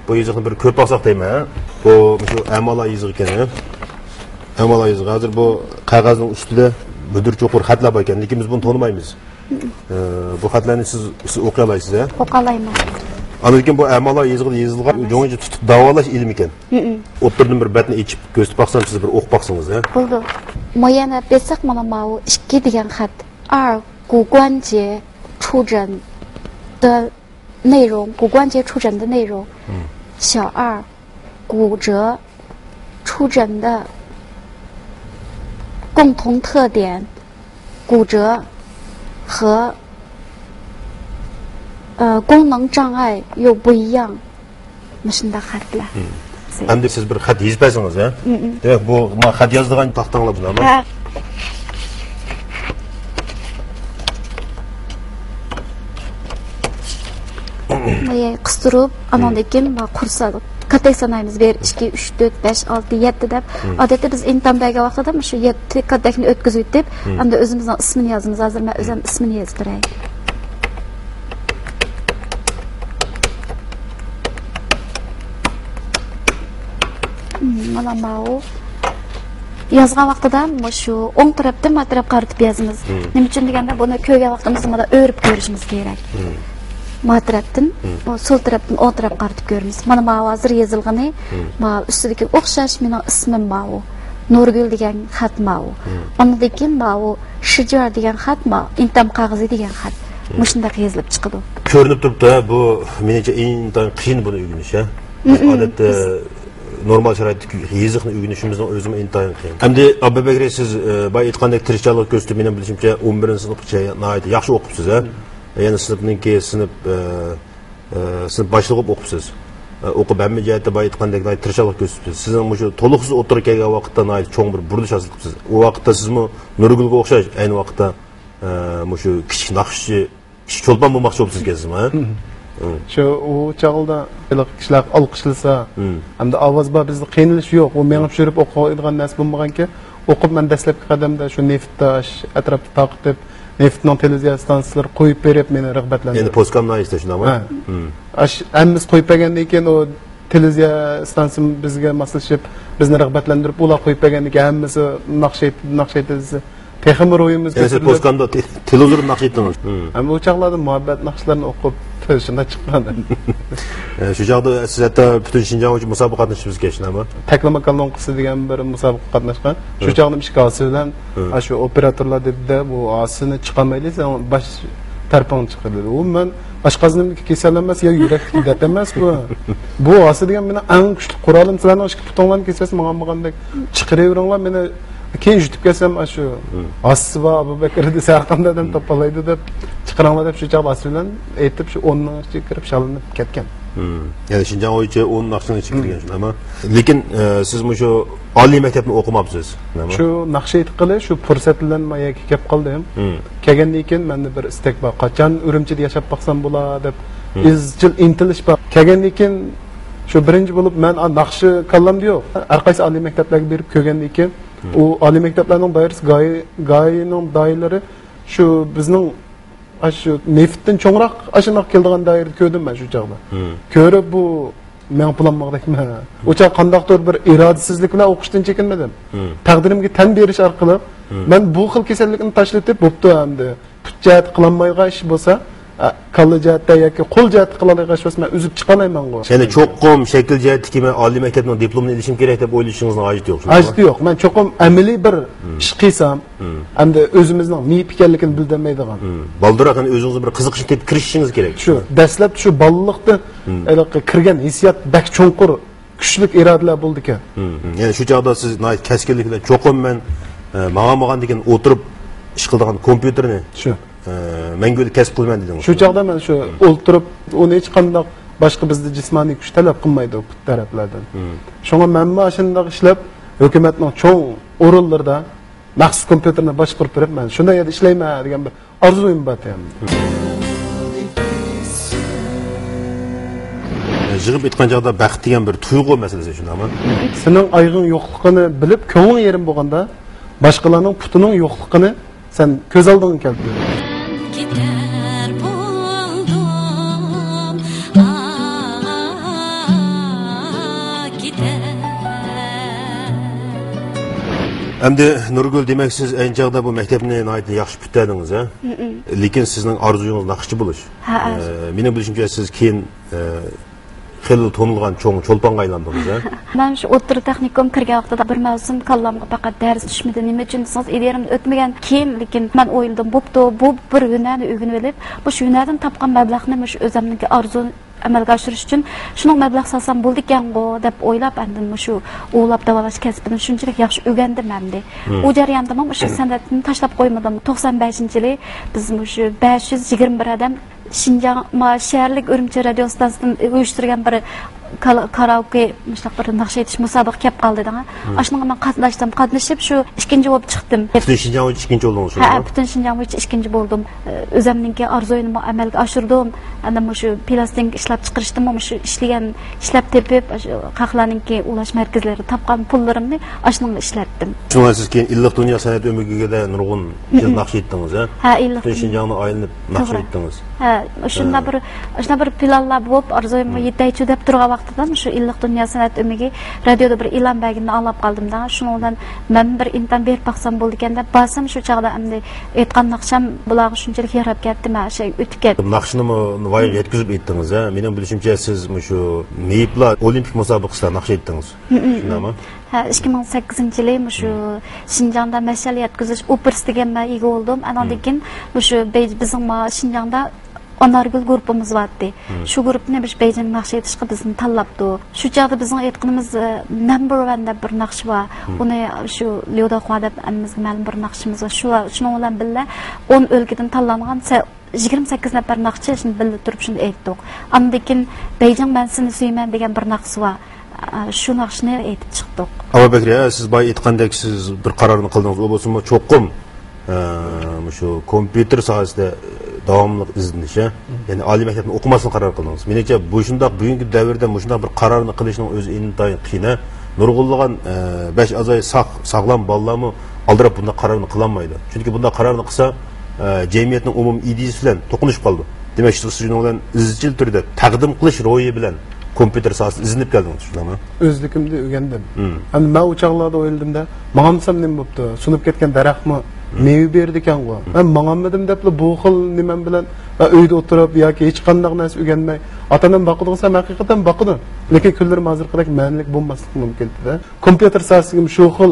بۇ يېزىقنى بىر كۆرۈپ باقساق دەيمەن، ھە؟ بۇ مۇشۇ ئەمالا يېزىقى ئىكەن، ھە؟ ئەمالا يېزىقى. ھازىر بۇ قەغەزنىڭ ئۈستىدە مۈدۈر چوقۇر خەتلەر بار ئىكەن، لېكىن بىز بۇنى تونۇمايمىز. ئە، بۇ خەتلەرنى سىز، سىز ئوقۇيالايسىز، ھە؟ ئوقالايمەن. ئاندىن كېيىن بۇ ئەمالا يېزىقىدا يېزىلغان جۇڭيىچە تۇتۇپ داۋالاش ئىلمىكەن. ئوتتۇرىدىن بىر بەتنى ئېچىپ كۆرسىتىپ باقسام، سىز بىر ئوقۇپ باقسىڭىز، ھە؟ بولىدۇ. 模样来 بەرسەك، مانا ماۋۇ ئىككى دېگەن خەت. 二、骨关节触诊的内容，骨关节触诊的内容。小二，骨折触诊的共同特点，骨折和呃功能障碍又不一样。 مۇشۇنداق خەتلەر. ئەمدى سىز بىر خەت يېزىپ بەرسىڭىز، ھە؟ دېمەك، بۇ ما خەت يازىدىغان تاختاڭلار بۇلارمۇ؟ ھە. مايا قىستۇرۇپ، ئاناندىن كېيىن ما قۇرسا كاتەك سانايمىز. بىر، ئىككى، ئۈچ، تۆت، بەش، ئالتە، يەتتە دەپ. ئادەتتە بىز ئىنتام بەرگەن ۋاقتىدا مۇشۇ يەتتە كاتەكنى ئۆتكۈزۈۋېتىپ، ئەمدى ئۆزىمىزنىڭ ئىسمىنى يازىمىز. ھازىر مەن ئۆزۈم ئىسمىنى يېزىپ بېرەي. مانا ماۋۇ. يازغان ۋاقتىدا مۇشۇ ئوڭ تەرەپتىن ما تەرەپ قارىتىپ يازىمىز. نېمە ئۈچۈن دېگەندە، بۇنى كۆرگەن ۋاقتىمىزدا مانا ئۆرۈپ كۆرۈشىمىز كېرەك. ما تەرەپتىن، سول تەرەپتىن ئوڭ تەرەپ قارىتىپ كۆرىمىز. مانا ماۋۇ ھازىر يېزىلغىنى، ماۋۇ ئۈستىدىكى ئوخشاش مېنىڭ ئىسمىم ماۋۇ. نۇرگۈل دېگەن خەت ماۋۇ. ئاندىن كېيىن ماۋۇ شىجار دېگەن خەت، ماۋۇ ئىنتام قەغىزى دېگەن خەت. مۇشۇنداق يېزىلىپ چىقىدۇ. كۆرۈنۈپ تۇرۇپتۇ، ھە، بۇ مېنىڭچە ئىنتايىن قىيىن بۇنى ئۆگىنىش، ھە. بىز ئادەتتە نورمال شارائىتتىكى يېزىقنى ئۆگىنىشىمىزنىڭ ئۆزىمۇ ئىنتايىن قىيىن. ئەمدى ئاببەكرى، سىز، ئە، بايا ئېيتقاندەك تىرىشچانلىق كۆرسىتىپ، مېنىڭ بىلىشىمچە ئون بىرىنچى سىنىپقىچە ناھايىتى ياخشى ئوقۇپسىز، ھە. يەنە سىنىپنىڭكى سىنىپ، ئە، ئە، سىنىپ باشلىقى بولۇپ ئوقۇپسىز. ئە، ئوقۇپ ھەممە جەھەتتە بايا ئېيتقاندەك ناھايىتى تىرىشچانلىق كۆرسىتىپسىز. سىزنىڭ مۇشۇ تولۇقسىز ئوتتۇرىغا كەلگەن ۋاقىتتا ناھايىتى چوڭ بىر بۇرۇلۇش ھاسىل قىپسىز. ئۇ ۋاقىتتا سىزمۇ نۇرگۈلگە ئوخشاش ئەينى ۋاقىتتا، ئە، مۇشۇ كىچىك ناخشىچى، كىچىك چولپان بولماقچى بولۇپسىز ئىكەنسىزمۇ، ھە؟ شۇ ئۇ چاغدا ھېلىقى كىشىلەر ئالقىشلىسا، ئەمدى ئاۋاز بار، بىزدە قىينىلىش يوق. ئۇ مېڭىپ يۈرۈپ ئوقۇيدىغان نەرسە بولمىغانكەن، ئوقۇپ مەن دەسلەپكى قەدەمدە شۇ نېفىتتا ئەتراپتا تارقىتىپ، نېفىتنىڭ تېلېۋىزىيە ئىستانسىسىلىرى قويۇپ بېرىپ مېنى رىغبەتلەندۈردى. يەنى پوسكام ناھىيەسىدە شۇنداقمۇ؟ ھە. ئاش ھەممىسى قويۇپ بەرگەندىن كېيىن ئۇ تېلېۋىزىيە ئىستانسىسى بىزگە ماسلىشىپ، بىزنى رىغبەتلەندۈرۈپ، ئۇلار قويۇپ بەرگەندىن كېيىن ھەممىسى ناخشا ئېيتتى، ناخشا ئېيتتى دېسە، تېخىمۇ روھىمىز كۆتۈرۈلۈپ. يەنى سىز پوسكامدا تېلېۋىزوردا ناخشا ئېيتتىڭىز؟ ھەم ئۇ چاغلاردا مۇھەببەت ناخشىلىرىنى ئوقۇپ، شۇنداق چىققان. شۇ چاغدا سىز ھەتتا پۈتۈن شىنجاڭ بويىچە مۇسابىقە قاتنىشىپسىز ئىكەن، شۇنداقمۇ؟ تەكلىماكان لوڭقىسى دېگەن بىر مۇسابىقىگە قاتناشقان. شۇ چاغدا ئىككى ھاسى بىلەن، ئاشۇ ئوپېراتورلار دېدى-دە، بۇ ھاسىنى چىقارمايلى، سەن باش تەرىپىڭنى چىقار دېدى. ئۇ مەن ئاشقازىنىمدىكى كېسەل ئەمەس يا يۈرەكتىكى دەرد ئەمەس بۇ. بۇ ھاسا دېگەن مېنىڭ ئەڭ كۈچلۈك قورالىم، سىلەرنىڭ ئىككى پۇتۇڭلارنى كېسىۋەتسە ماڭالمىغاندەك. چىقىرىۋېرىڭلار مېنى. كېيىن يۈتۈپ كەتسەم، ئاشۇ ھاسىسى بار ئابۇبەكرى دېسە ھەرقانداق ئادەم تاپالايدۇ دەپ، چىقىرىڭلار دەپ شۇ چاغدا ھاسا بىلەن ئېيتىپ، شۇ ئوننىڭ ئىچىگە كىرىپ شاللىنىپ كەتكەن. يەنى شىنجاڭ بويىچە ئون ناخشىنىڭ ئىچىگە كىرگەن شۇنداقمۇ؟ لېكىن، ئە، سىز مۇشۇ ئالىي مەكتەپنى ئوقۇماپسىز، شۇنداقمۇ؟ شۇ ناخشا ئېيتقىلى شۇ پۇرسەت بىلەن ما يەرگە كەپ قالدىم. كەلگەندىن كېيىن مەندە بىر ئىستەك بار. قاچان ئۈرۈمچىدە ياشاپ باقسام بولا دەپ ئىزچىل ئىنتىلىش بار. كەلگەندىن كېيىن شۇ بىرىنچى بولۇپ مەن، ئا، ناخشا كاللامدا يوق. ھەر قايسى ئالىي مەكتەپلەرگە بېرىپ كۆرگەندىن كېيىن، ئۇ ئالىي مەكتەپلەرنىڭ دائىرىسى، گائى، گائىنىڭ دائىرىلىرى شۇ بىزنىڭ ئاشۇ نېفىتتىن چوڭراق ئاشۇنداق كېلىدىغان دائىرىدە كۆردۈم مەن شۇ چاغدا. كۆرۈپ بۇ مېڭىپ بولالمىغۇدەكمەن. ئۇ چاغ قانداقتۇر بىر ئىرادىسىزلىك بىلەن ئوقۇشتىن چېكىنمىدىم. تەقدىرىمگە تەن بېرىش ئارقىلىق مەن بۇ خىل كېسەللىكنى تاشلىتىپ، بوپتۇ ئەمدى. پۇت جەھەتتە قىلالمايدىغان ئىش بولسا، ئە، كاللا جەھەتتە ياكى قول جەھەتتە قىلالايدىغان ئىش بولسا، مەن ئۈزۈپ چىقالايمەنغۇ. يەنى چوقۇم شەكىل جەھەتتىكى مەن ئالىي مەكتەپنىڭ دىپلومىنى ئېلىشىم كېرەك دەپ ئويلىشىڭىزنىڭ ھاجىتى يوق، شۇنداقمۇ؟ ھاجىتى يوق. مەن چوقۇم ئەمەلىي بىر ئىش قىلسام، ئەمدى ئۆزىمىزنىڭ مېيىپكەنلىكىنى بىلدۈرمەيدىغان. بالدۇرراق، يەنى ئۆزىڭىزنىڭ بىر قىزىقىشنى تېپىپ كىرىشىشىڭىز كېرەك. شۇ، دەسلەپتە شۇ بالىلىقتا ھېلىقى كىرگەن ھېسسىيات بەك چوڭقۇر، كۈچلۈك ئىرادىلەر بولىدىكەن. يەنى شۇ چاغدا سىز ناھايىتى كەسكىنلىك بىلەن، چوقۇم مەن، ئە، ماڭالمىغاندىن كېيىن ئولتۇرۇپ ئىش قىلىدىغان كومپيۇتېرنى، شۇ، ئە، مەڭگۈلۈك كەسىپ قىلىمەن دېدىڭىز. شۇ چاغدا مەن شۇ ئولتۇرۇپ، ئۇنى ھېچقانداق باشقا بىزدە جىسمانىي كۈچ تەلەپ قىلمايدۇ پۇت تەرەپلەردىن. شۇڭا مەنمۇ ئاشۇنداق ئىشلەپ، ھۆكۈمەتنىڭ چوڭ ئورۇنلىرىدا مەخسۇس كومپيۇتېرنى باشقۇرۇپ بېرىپ، مەن شۇنداق يەردە ئىشلەيمەن دېگەن بىر ئارزۇيۇم بار تېخى. يىغىپ ئېيتقان چاغدا بەخت دېگەن بىر تۇيغۇ مەسىلىسى، شۇنداقمۇ؟ سېنىڭ ئايىغىڭ يوقلۇقىنى بىلىپ، كۆڭلۈڭ يېرىم بولغاندا، باشقىلارنىڭ پۇتىنىڭ يوقلۇقىنى سەن كۆز ئالدىڭغا كەلتۈر. كېتەر بولدۇم، ئا، كېتەر. ئەمدى نۇرگۈل، دېمەك، سىز ئەينى چاغدا بۇ مەكتەپنى ناھايىتى ياخشى پۈتتۈردىڭىز، ھە؟ لېكىن سىزنىڭ ئارزۇيىڭىز ناخشىچى بولۇش. ھە، ئە، مېنىڭ بىلىشىمچە، سىز كېيىن، ئە، خېلى تونۇلغان چوڭ چولپانغا ئايلاندىڭىز، ھە؟ مەن شۇ ئوتتۇرا تېخنىكوم كىرگەن ۋاقتىدا بىر مەۋسۇم كاللامغا پەقەت دەرس چۈشمىدى. نېمە ئۈچۈن دېسىڭىز، ئىدىيەم ئۆتمىگەن كىيىم، لېكىن مەن ئويلىدىم، بوپتۇ، بۇ بىر ھۈنەرنى ئۆگىنىۋېلىپ، مۇشۇ ھۈنەردىن تاپقان مەبلەغنى مۇشۇ ئۆزۈمنىڭكى ئارزۇ ئەمەلگە ئاشۇرۇش ئۈچۈن شۇنىڭ مەبلەغ سالسام بولىدىكەنغۇ دەپ ئويلاپ، ئاندىن مۇشۇ ئۇۋىلاپ داۋالاش كەسپىنى شۇنچىلىك ياخشى ئۆگەندىم ئەمدى. ئۇ جەرياندىمۇ مۇشۇ سەنئەتنى تاشلاپ قويمىدىم. توقسان بەشىنچى يىلى بىز مۇشۇ بەش يۈز يىگىرمە بىر ئادەم شىنجاڭ، ما، شەھەرلىك ئۈرۈمچى رادىيو ئىستانسىسىدىن ئۇيۇشتۇرغان بىر كالا-، كاراوكې مۇشۇنداق بىر ناخشا ئېيتىش مۇسابىقە كەپ قالدى دەڭە. ئاشۇنىڭغا مەن قاتناشتىم. قاتنىشىپ شۇ ئىككىنچى بولۇپ چىقتىم. پۈتۈن شىنجاڭ بويىچە ئىككىنچى بولدىڭىز، ھە، شۇنداقمۇ؟ پۈتۈن شىنجاڭ بويىچە ئىككىنچى بولدۇم. ئۆزۈمنىڭكى ئارزۇيىمنى ئەمەلگە ئاشۇردۇم. ئاندىن مۇشۇ پىلاستىنكا ئىشلەپ چىقىرىشتىمۇ مۇشۇ ئىشلىگەن، ئىشلەپ تېپىپ، ئاشۇ خەقلەرنىڭكى ئۇلاش مەركەزلىرىدە تاپقان پۇللىرىمنى ئاشۇنىڭغا ئىشلەتتىم. شۇڭا سىز كېيىن ئىللىق دۇنيا سەنئەت ئۆمىكىگە نۇرغۇن يىل ناخشا ئېيتتىڭىز، ھە؟ ھە، ئىللىق دۇنيا. پۈتۈن شىنجاڭنى ئايلىنىپ ناخشا توغرا. ئېيتتىڭىز. ھە، شۇنداق بىر، شۇنداق بىر پىلانلار بولۇپ، ئارزۇيۇمغا يېتەيچۇ دەپ تۇرغان ۋاقتىدا، شۇ ئىللىق دۇنيا سەنئەت ئۆمىكى رادىيودا بىر ئېلان بەرگىنىنى ئاڭلاپ قالدىم دا. شۇنىڭ بىلەن مەن بىر ئىمتىھان بېرىپ باقسام بولىدىكەن دەپ بارسام، شۇ چاغدا ئەمدى ئېيتقان ناخشام بۇلارغا شۇنچىلىك ياراپ كەتتى، مەن شەي ئۆتۈپ كەتتى. ناخشىنىمۇ ۋايىغا يەتكۈزۈپ ئېيتتىڭىز، ھە؟ مېنىڭ بىلىشىمچە، سىز مۇشۇ مېيىپلار ئولىمپىك مۇسابىقىسىدا ناخشا ئېيتتىڭىز. شۇنداقمۇ؟ ھە، ئىككى مىڭ سەككىزىنچى يىلى مۇشۇ شىنجاڭدا مەشئەل يەتكۈزۈش ئوپېرىسىدىگە مەن ئىگە بولدۇم. ئانىڭدىن كېيىن مۇشۇ بېي-، بىزنىڭ ما-، شىنجاڭدا ئانارگۈل گۇرۇپپىمىز بارتتى. شۇ گۇرۇپپىنى مۇشۇ بېيجىڭ ناخشا ئېيتىشقا بىزنى تاللاپتۇ. شۇ چاغدا بىزنىڭ ئېيتقىنىمىز، ئە، نەمبەر ۋەن دەپ بىر ناخشا بار. ئۇنى شۇ ليۇداخۇا دەپ ھەممىمىزگە مەلۇم بىر ناخشىمىز بار. شۇلار، شۇنىڭ بىلەن بىللە ئون ئۆلكىدىن تاللانغان سە-، يىگىرمە سەككىز نەپەر ناخشىچى شۇنى بىللە تۇرۇپ شۇنى ئېيتتۇق. ئاندىن كېيىن بېيجىڭ مەن سېنى سۆيىمەن دېگەن بىر ناخشىسى بار. ئە، شۇ ناخشىنى ئېيتىپ چىقتۇق. ئابابەكرى، ھە، سىز بايا ئېيتقاندەك، سىز بىر قارارنى قىلدىڭىز. ئۇ بولسىمۇ چوقۇم، ئە، مۇشۇ كومپيۇتېر ساھەسىدە داۋاملىق ئىزدىنىش، ھە؟ يەنى ئالىي مەكتەپنى ئوقۇماسلىقنى قارار قىلدىڭىز. مېنىڭچە، مۇشۇنداق بۈگۈنكى دەۋردە مۇشۇنداق بىر قارارنى قىلىشنىڭ ئۆزى ئىنتايىن قىيىن، ھە؟ نۇرغۇنلىغان، ئە، بەش ئەزايى ساق، ساغلام بالىلارمۇ ئالدىراپ بۇنداق قارارنى قىلالمايدۇ. چۈنكى بۇنداق قارارنى قىلسا، ئە، جەمئىيەتنىڭ ئومۇمىي ئىدىيىسى بىلەن توقۇنۇشۇپ قالىدۇ. دېمەك، سىز شۇنىڭ بىلەن ئىزچىل تۈردە تەقدىم قىلىش روھى بىلەن كومپيۇتېر ساھەسىدە ئىزدىنىپ كەلدىڭىز، شۇنداقمۇ؟ ئۆزلۈكۈمدە ئۆگەندىم. ئەمدى مەن ئۇ چاغلاردا ئويلىدىمدە، ماڭمىسام نېمە بوپتۇ؟ سۇنۇپ كەتكەن دەرەخمۇ مېۋە بېرىدىكەنغۇ. مەن ماڭالمىدىم دەپلا بۇ خىل نېمەم بىلەن مەن ئۆيدە ئولتۇرۇپ ياكى ھېچقانداق نەرسە ئۆگەنمەي، ئاتا-ئانام باقىدىغۇ دېسەم، ھەقىقەتەن باقىدۇ. لېكىن كۈنلىرىم ھازىرقىدەك مەنىلىك بولماسلىقى مۇمكىن ئىدى. كومپيۇتېر ساھەسىگىمۇ شۇ خىل،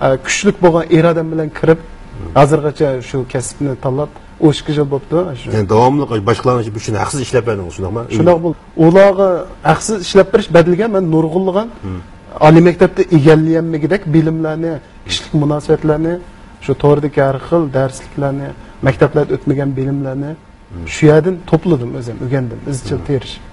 ئە، كۈچلۈك بولغان ئىرادەم بىلەن كىرىپ، ھازىرغىچە شۇ كەسىپنى تاللاپ، ئون ئىككى يىل بوپتۇ، شۇ. يەنى داۋاملىق باشقىلارنىڭ ئىشى ئۈچۈن ھەقسىز ئىشلەپ بەردىڭىز، شۇنداقمۇ؟ شۇنداق بولدى. ئۇلارغا ھەقسىز ئىشلەپ بېرىش بەدىلىگە مەن نۇرغۇنلىغان ئالىي مەكتەپتە ئىگىلىيەلمىگۈدەك بىلىملەرنى، كىشىلىك مۇناسىۋەتلەرنى، شۇ توردىكى ھەر خىل دەرسلىكلەرنى، مەكتەپلەردە ئۆتمىگەن بىلىملەرنى شۇ يەردىن توپلىدىم ئۆزۈم، ئۆگەندىم، ئىزچىل تىرىشىپ.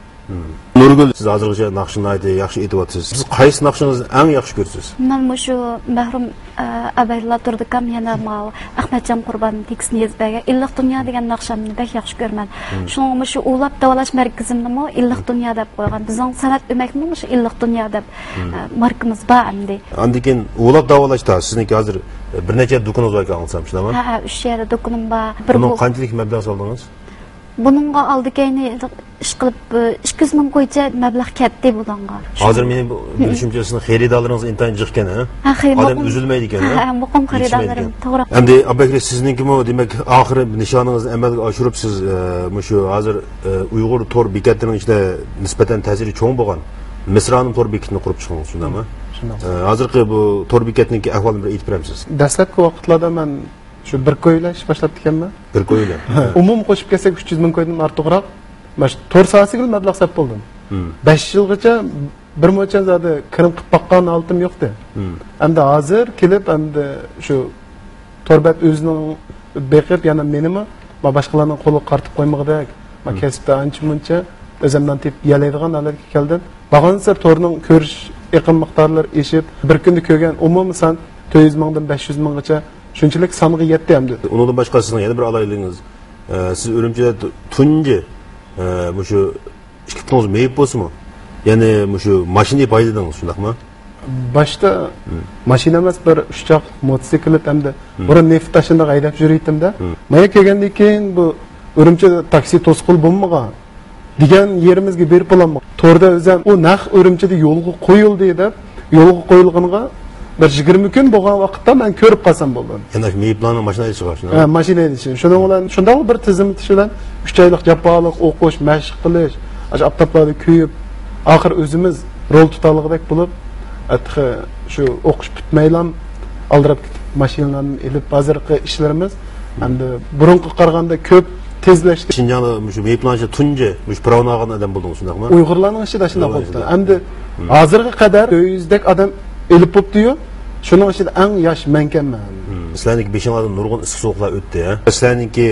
نۇرگۈل، سىز ھازىرغىچە ناخشىنى ناھايىتى ياخشى ئېيتىۋاتىسىز. سىز قايسى ناخشىڭىزنى ئەڭ ياخشى كۆرىسىز؟ مەن مۇشۇ مەھرۇم، ئە، ئابايلار تۇردى ئاكام يەنە ماۋۇ ئەخمەتجان قۇربان تېكىستنى يېزىپ بەرگەن ئىللىق دۇنيا دېگەن ناخشامنى بەك ياخشى كۆرىمەن. شۇنىڭغا مۇشۇ ئۇۋىلاپ داۋالاش مەركىزىمنىمۇ ئىللىق دۇنيا دەپ قويغان. بىزنىڭ سەنئەت ئۆمەكمۇ مۇشۇ ئىللىق دۇنيا دەپ، ئە، ماركىمىز بار ئەمدى. ئاندىن كېيىن ئۇۋىلاپ داۋالاشتا سىزنىڭكى ھازىر، ئە، بىر نەچچە دۇكىنىڭىز باركەن، ئاڭلىسام، شۇنداقمۇ؟ ھە، ھە، ئۈچ يەردە دۇكىنىم بار. بىر بۇنىڭغا قانچىلىك مەبلەغ سالدىڭىز؟ بۇنىڭغا ئالدى كەينى ئىشقىلىپ، ئىككى يۈز مىڭ كويچە مەبلەغ كەتتى بۇنىڭغا. ھازىر مېنىڭ بىلىشىمچە، سىزنىڭ خېرىدارلىرىڭىز ئىنتايىن جىقكەن، ھە؟ ھە، خېرى-، ئادەم مۇقىم، ئۈزۈلمەيدىكەن، ھە؟ ھە، ھە، مۇقىم خېرىدارلىرىم، توغرا. ئەمدى ئابابەكرى، سىزنىڭكىمۇ، دېمەك، ئاخىرى نىشانىڭىزنى ئەمەلگە ئاشۇرۇپ، سىز، ئە، مۇشۇ ھازىر، ئە، ئۇيغۇر تور بېكەتلىرىنىڭ ئىچىدە نىسبەتەن تەسىرى چوڭ بولغان مىسرانىم تور بېكىتىنى قۇرۇپ چىقتىڭىز، شۇنداقمۇ؟ شۇنداق. ئە، ھازىرقى بۇ تور بېكەتنىڭكى ئەھۋالىنى بىر ئېيتىپ بېرەمسىز؟ دەسلەپكى ۋاقىتلاردا مەن شۇ بىر كوي بىلەن ئىش باشلاپتىكەنمەن. بىر كوي بىلەن. ئومۇمىي قوشۇپ كەتسەك، ئۈچ يۈز مىڭ كويدىن ئارتۇقراق. مانا شۇ تور ساھەسىگىلا مەبلەغ سەپ بولدۇم. بەش يىلغىچە بىر موچەن زادى كىرىم قىلىپ باققان ھالىتىم يوقتى. ئەمدى ھازىر كېلىپ، ئەمدى شۇ تور بەت ئۆزىنىڭ بېقىپ، يەنە مېنىمۇ ما باشقىلارنىڭ قولىغا قارىتىپ قويمىغۇدەك، ما كەسىپتە ئانچە مۇنچە ئۆزۈمنى تېپىپ يەلەيدىغان ھالەتكە كەلدىم. بارغانسېرى تورنىڭ كۆرۈش ئېقىم مىقدارلىرى ئېشىپ، بىر كۈندە كۆرگەن ئومۇمىي سان تۆت يۈز مىڭدىن بەش يۈز مىڭغىچە شۇنچىلىك سانغا يەتتى ئەمدى. ئۇنىڭدىن باشقا سىزنىڭ يەنە بىر ئالاھىدىلىكىڭىز، ئە، سىز ئۈرۈمچىدە تۇ-، تۇنجى، ئە، مۇشۇ ئىككى پۇتىڭىز مېيىپ بولسىمۇ، يەنى مۇشۇ ماشىنا ئېلىپ ھەيدىدىڭىز، شۇنداقمۇ؟ باشتا ماشىنا ئەمەس، بىر ئۇششاق موتوسىكلىت ھەمدە بۇرۇن نېفىت تاشلىنىدىغان ھەيدەپ يۈرۈيتتىم-دە. مايا كەلگەندىن كېيىن بۇ ئۈرۈمچىدە تاكسى توسقىلى بولمىغان دېگەن يېرىمىزگە بېرىپ بولالمىغان. توردا ئۆزەم ئۇ نەق ئۈرۈمچىدە يولغا قويۇلدى دەپ، يولغا قويۇلغىنىغا بىر يىگىرمە كۈن بولغان ۋاقىتتا مەن كۆرۈپ قالسام بولدى. يەنە شۇ مېيىپلارنىڭ ماشىنا ھەيدىشى بار شۇنداقمۇ؟ ھە، ماشىنا ھەيدىشى. شۇنىڭ بىلەن شۇنداقلا بىر تىزىملىتىش بىلەن ئۈچ ئايلىق جاپالىق ئوقۇش، مەشىق قىلىش، ئاشۇ ئاپتاپلاردا كۆيۈپ، ئاخىر ئۆزىمىز رول تۇتالىغۇدەك بولۇپ، تېخى شۇ ئوقۇش پۈتمەيلام ئالدىراپ كېتىپ، ماشىنىلارنى ئېلىپ، ھازىرقى ئىشلىرىمىز ئەمدى بۇرۇنقىغا قارىغاندا كۆپ تېزلەشتى. شىنجاڭدا مۇشۇ مېيىپلانچى تۇنجى مۇشۇ پىراۋنى ئالغان ئادەم بولدىڭىز، شۇنداقمۇ؟ ئۇيغۇرلارنىڭ ئىچىدە شۇنداق بولۇپتۇ. ئەمدى ھازىرغا قەدەر تۆت يۈزدەك ئادەم ئېلىپ بوپتۇ-يۇ. شۇنىڭ ئىچىدە ئەڭ ياش مەنكەنمەن. سىلەرنىڭكى بېشىڭلاردا نۇرغۇن ئىسسىق سوغۇقلار ئۆتتى، ھە؟ سىلەرنىڭكى،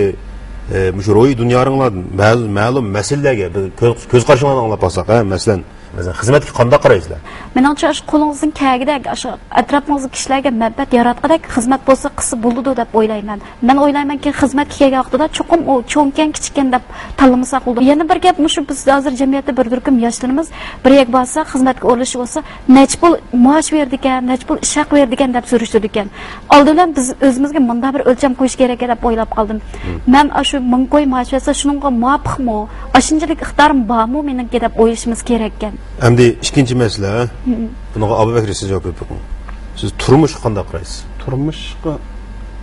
ئە، مۇشۇ روھىي دۇنياڭلار مەل-، مەلۇم مەسىلىلەرگە بىر كۆز، كۆز قارىشىڭلارنى ئاڭلاپ باقساق، ھە؟ مەسىلەن، مەسىلەن، خىزمەتكە قانداق قارايسىلەر؟ مېنىڭچە، ئاشۇ قولىڭىزدىن كەلگۈدەك، ئاشۇ ئەتراپىڭىزدىكى كىشىلەرگە مەنپەئەت ياراتقۇدەك خىزمەت بولسا قىلسا بولىدۇ دەپ ئويلايمەن. مەن ئويلايمەنكى، خىزمەتكە كەلگەن ۋاقتىدا چوقۇم ئۇ چوڭكەن، كىچىككەن دەپ تاللىمىساق بولىدۇ. يەنە بىر گەپ، مۇشۇ بىز ھازىر جەمئىيەتتە بىر تۈركۈم ياشلىرىمىز بىر يەرگە بارسا، خىزمەتكە ئورۇنلىشىش بولسا، نەچچە پۇل مائاش بېرىدىكەن، نەچچە پۇل ئىش ھەققى بېرىدىكەن دەپ سۈرۈشتۈرىدىكەن. ئالدى بىلەن بىز ئۆزىمىزگە مۇنداق بىر ئۆلچەم قويۇش كېرەك دەپ ئويلاپ قالدىم. مەن ئاشۇ مىڭ كوي مائاش بەرسە، شۇنىڭغا مۇۋاپىقمۇ؟ ئاشۇنچىلىك ئىقتىدارىم بارمۇ مېنىڭكى دەپ ئويلىشىمىز كېرەككەن. ئەمدى ئىككىنچى مەسىلە. بۇنىڭغا ئابۇبەكرى سىز جاۋاب بېرىپ بېقىڭ. سىز تۇرمۇشقا قانداق قارايسىز؟ تۇرمۇشقا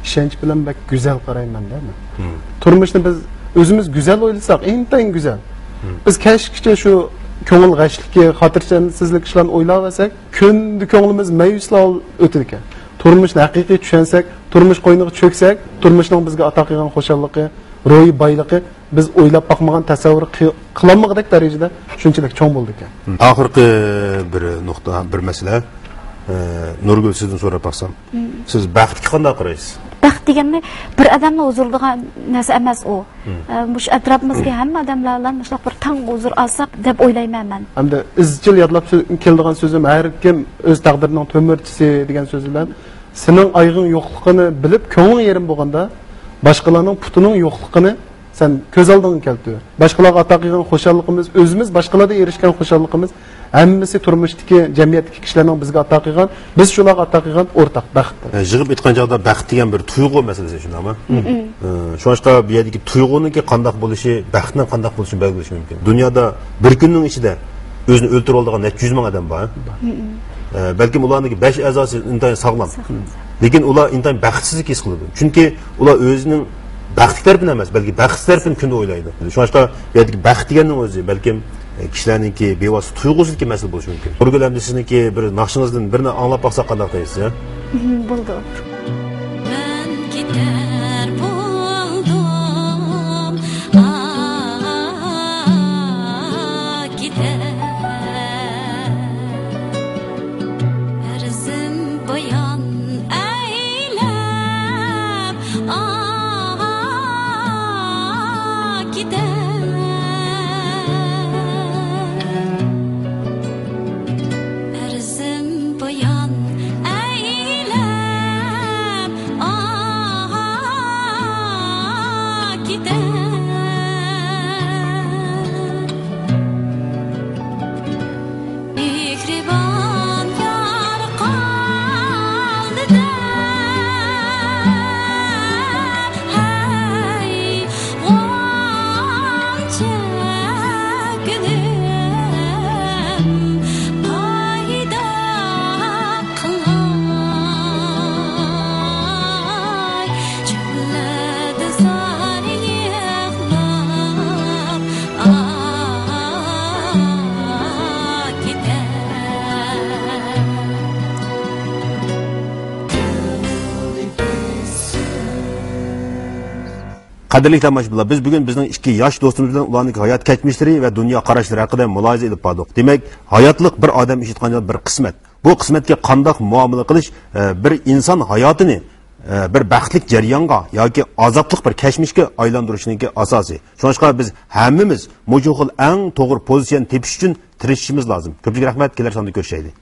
ئىشەنچ بىلەن بەك گۈزەل قارايمەن-دە مەن. تۇرمۇشنى بىز ئۆزىمىز گۈزەل ئويلىساق، ئىنتايىن گۈزەل. بىز كەچكىچە شۇ كۆڭۈل غەشلىكى، خاتىرجەمسىزلىك ئىشلارنى ئويلاۋەرسەك، كۈندە كۆڭلىمىز مەيۈسلا ئۆتىدىكەن. تۇرمۇشنى ھەقىقىي چۈشەنسەك، تۇرمۇش قوينىغا چۆكسەك، تۇرمۇشنىڭ بىزگە ئاتا قىلغان خۇشاللىقى، روھىي بايلىقى، بىز ئويلاپ باقمىغان، تەسەۋۋۇر قىل-، قىلالمىغۇدەك دەرىجىدە شۇنچىلىك چوڭ بولىدىكەن. ئاخىرقى بىر نۇقتا، بىر مەسىلە. ئە، نۇرگۈل، سىزدىن سوراپ باقسام، سىز بەختكە قانداق قارايسىز؟ بەخت دېگەننى بىر ئادەمنى ھۇزۇرلىدىغان نەرسە ئەمەس ئۇ. ئە، مۇشۇ ئەتراپىمىزدىكى ھەممە ئادەملەر بىلەن مۇشۇنداق بىر تەڭ ھۇزۇر ئالساق دەپ ئويلايمەن مەن. ھەمدە ئىزچىل يادلاپ سۆ-، كېلىدىغان سۆزۈم، ھەر كىم ئۆز تەقدىرىنىڭ تۆمۈرچىسى دېگەن سۆزى بىلەن، سېنىڭ ئايىغىڭ يوقلۇقىنى بىلىپ، كۆڭلۈڭ يېرىم بولغاندا، باشقىلارنىڭ پۇتىنىڭ يوقلۇقىنى سەن كۆز ئالدىڭغا كەلتۈر. باشقىلارغا ئاتا قىلغان خۇشاللىقىمىز، ئۆزىمىز باشقىلاردا ئېرىشكەن خۇشاللىقىمىز، ھەممىسى تۇرمۇشتىكى، جەمئىيەتتىكى كىشىلەرنىڭ بىزگە ئاتا قىلغان، بىز شۇلارغا ئاتا قىلغان ئورتاق بەختتۇر. يىغىپ ئېيتقان چاغدا بەخت دېگەن بىر تۇيغۇ مەسىلىسى، شۇنداقمۇ؟ ئە، شۇڭلاشقا بۇ يەردىكى تۇيغۇنىڭكى قانداق بولۇشى بەختنىڭ قانداق بولۇشىنى بەلگىلىشى مۇمكىن. دۇنيادا بىر كۈننىڭ ئىچىدە ئۆزىنى ئۆلتۈرۈۋالىدىغان نەچچە يۈز مىڭ ئادەم بار. ئە، بەلكىم ئۇلارنىڭكى بەش ئەزاسى ئىنتايىن ساغلام. لېكىن ئۇلار ئىنتايىن بەختسىزلىك ھېس قىلىدۇ. چۈنكى ئۇلار ئۆزىنىڭ بەختلىك تەرىپىنى ئەمەس، بەلكى بەختسىز تەرىپىنى كۈندە ئويلايدۇ. شۇڭلاشقا بۇ يەردىكى بەخت دېگەننىڭ ئۆزى بەلكىم، ئە، كىشىلەرنىڭكى بىۋاسىتە تۇيغۇسىدىكى مەسىلە بولۇشى مۇمكىن. نۇرگۈل، ئەمدى سىزنىڭكى بىر ناخشىڭىزدىن بىرنى ئاڭلاپ باقساق قانداق دەيسىز، ھە؟ بولىدۇ. مەن كېتەر بولدۇم، ئا، كېتەر. ئەرزىم بايان ئەيلەپ، ئا، كېتەر. ئەرزىم بايان ئەيلەپ، ئاھا، كېتەر. مېھرىبان يار قالدى دەپ، ھەي، غۇنچە گۈلۈم، پايدا قىلاي چۆللەردە زار يىغلاپ، ئا، كېتەر. قەدىرلىك تاماشىبىنلار، بىز بۈگۈن بىزنىڭ ئىككى ياش دوستىمىز بىلەن ئۇلارنىڭ ھايات كەچمىشلىرى ۋە دۇنيا قاراشلىرى ھەققىدە مۇلاھىزە ئېلىپ باردۇق. دېمەك، ھاياتلىق بىر ئادەم ئىش ئېيتقاندا بىر قىسمەت. بۇ قىسمەتكە قانداق مۇئامىلە قىلىش، ئە، بىر ئىنسان ھاياتىنى، ئە، بىر بەختلىك جەريانغا ياكى ئازابلىق بىر كەچمىشكە ئايلاندۇرۇشنىڭكى ئاساسى. شۇڭلاشقا بىز ھەممىمىز مۇشۇ خىل ئەڭ توغرا پوزىتسىيەنى تېپىش ئۈچۈن تىرىشىشىمىز لازىم. كۆپچىلىك رەھمەت، كېلەر ساندا كۆرۈشەيلى.